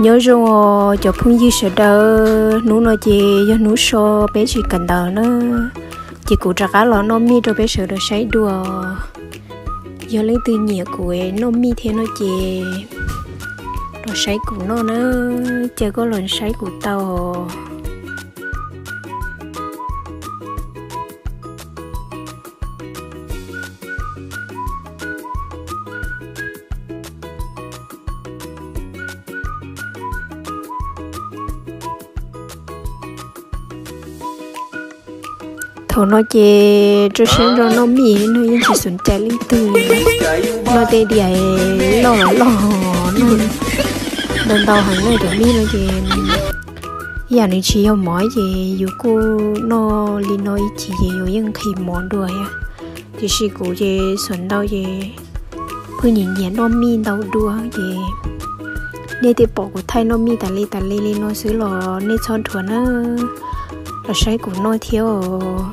Nyob zoo os cov phooj ywg sawv daws, hnub no ces yog hnub so peb tsis kawm ntawv na, ces kuv rov qab los noj mij rau peb sawv daws saib dua. Yog leej twg nyiam kuv noj mij thiab no ces los saib kuv noj na, cia koj los saib kuv tau. Thaum no ces rau siab nrog noj mij no yeej tsis xum cai leej twg li. Noj tej diam loj loj, noj ntau ntau heev na cov mij no ces ib yam nws tsis yog mov ces yus kuj noj li no ib chim ces yus yeej nqhis mov dua thiab. Tiam sis kuv ces xum ntau ces pheej nyiam nyiam noj mij ntau dua ces nej twb pom kuv thaij noj mij tas li tas li li no xwb los nej txhob dhuav na, los saib kuv noj thiab os.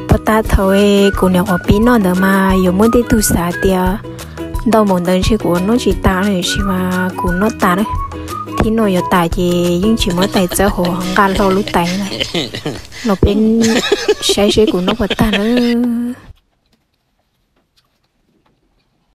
Puag ta thaum kuv niam quav pib noj ntawd mas yuav muaj tej tug xav tias ntau npaum ntawd ntshe kuv ua noj tsis tas na, tiam sis mas kuv noj tas na. Thib no yuav tas ces yeej tsis muab tais txawb hauv, nqa hlo lub tais na. Los peb saib seb kuv noj puas tag nawb.